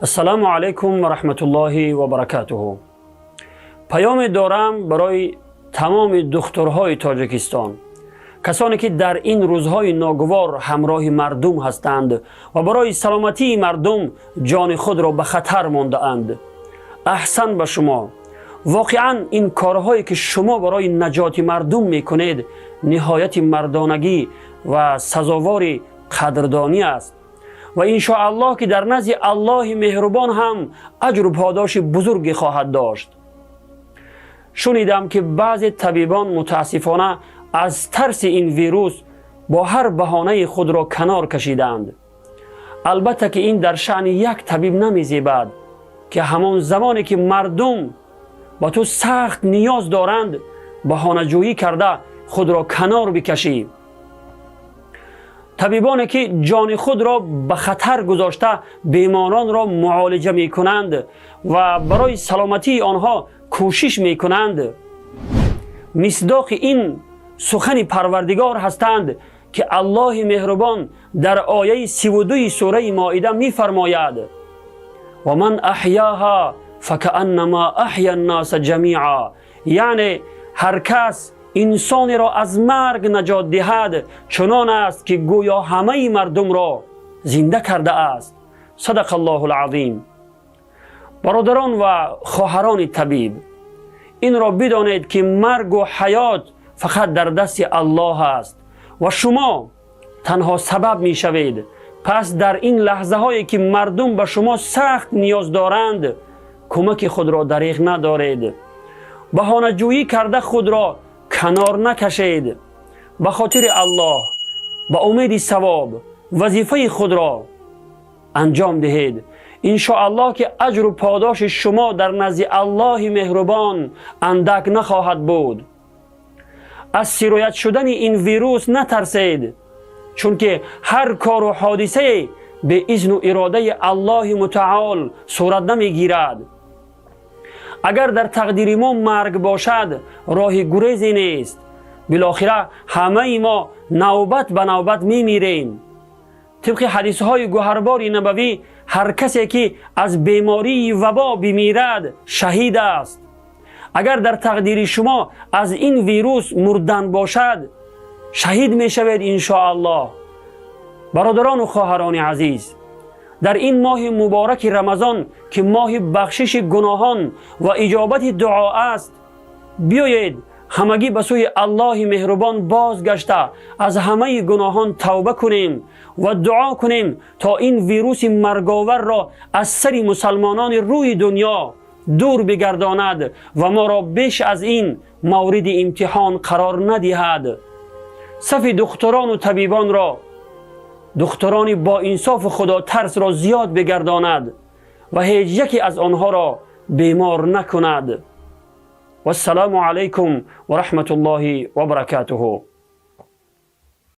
Ассалому алайкум ва раҳматуллоҳи ва баракатуҳу. Паёме дорам барои тамоми духтурҳои Тоҷикистон, касоне ки дар ин рӯзҳои ногувор ҳамроҳи мардум ҳастанд ва барои саломатии мардум ҷони худро ба хатар мондаанд. Аҳсан ба шумо! Воқеан, ин корҳое ки шумо барои наҷоти мардум мекунед, ниҳояти мардонагӣ ва сазовори қадрдонӣ аст ва иншоаллоҳ, ки дар назди Аллоҳи меҳрубон ҳам аҷру подоши бузурге хоҳад дошт. Шунидам, ки баъзе табибон мутаассифона аз тарси ин вирус бо ҳар баҳонаи худро канор кашиданд. Албатта, ки ин дар шаъни як табиб намезебад, ки ҳамон замоне ки мардум ба ту сахт ниёз доранд, баҳонаҷӯӣ карда худро канор бикашӣ. Табибоне ки ҷони худро ба хатар гузошта, беморонро муолиҷа мекунанд ва барои саломатии онҳо кӯшиш мекунанд, мисдоқи ин сухани Парвардигор ҳастанд, ки Аллоҳи меҳрубон дар ояи 32-и сураи Моида мефармояд: «ومن أحياها فكأنما أحيا الناس جميعا». Яъне ҳар кас инсонеро аз марг наҷот диҳад, чунон аст, ки гӯё ҳамаи мардумро зинда кардааст. صدق الله العظيم. Бародарон ва хоҳарони табиб, инро бидонед, ки маргу ҳаёт фақат дар дасти Аллоҳ аст ва шумо танҳо сабаб мешавед. Пас дар ин лаҳзаҳое ки мардум ба шумо сахт ниёз доранд, кӯмаки худро дареғ надоред, баҳонаҷӯӣ карда худро канор накашед. Ба хотири Аллоҳ, ба умеди савоб вазифаи худро анҷом диҳед. Иншоаллоҳ, ки аҷру подоши шумо дар назди Аллоҳи меҳрубон андак нахоҳад буд. Аз сироят шудани ин вирус натарсед, чунки ҳар кору ҳодисае бе изну иродаи Аллоҳи мутаол сурат намегирад. Агар дар тақдири мо марг бошад, роҳи гурезе нест. Билохира ҳамаи мо навбат ба навбат мемирем. Тибқи ҳадисҳои гӯҳарбори набавӣ, ҳар касе ки аз бемории вабо бимирад, шаҳид аст. Агар дар тақдири шумо аз ин вирус мурдан бошад, шаҳид мешавед, иншоаллоҳ. Бародарону хоҳарони азиз, дар ин моҳи мубораки Рамазон, ки моҳи бахшиши гуноҳон ва иҷобати дуо аст, биёед, ҳамагӣ ба сӯи Аллоҳи меҳрубон бозгашта, аз ҳамаи гуноҳон тавба кунем ва дуо кунем, то ин вируси марговарро аз сари мусалмонони рӯи дунё дур бигардонад ва моро беш аз ин мавриди имтиҳон қарор надиҳад. Сафи духтурону табибонро духтурони боинсофу худотарсро зиёд бигардонад ва ҳеҷ яке аз онҳоро бемор накунад. Вассалому алайкум ва раҳматуллоҳи ва баракатуҳу.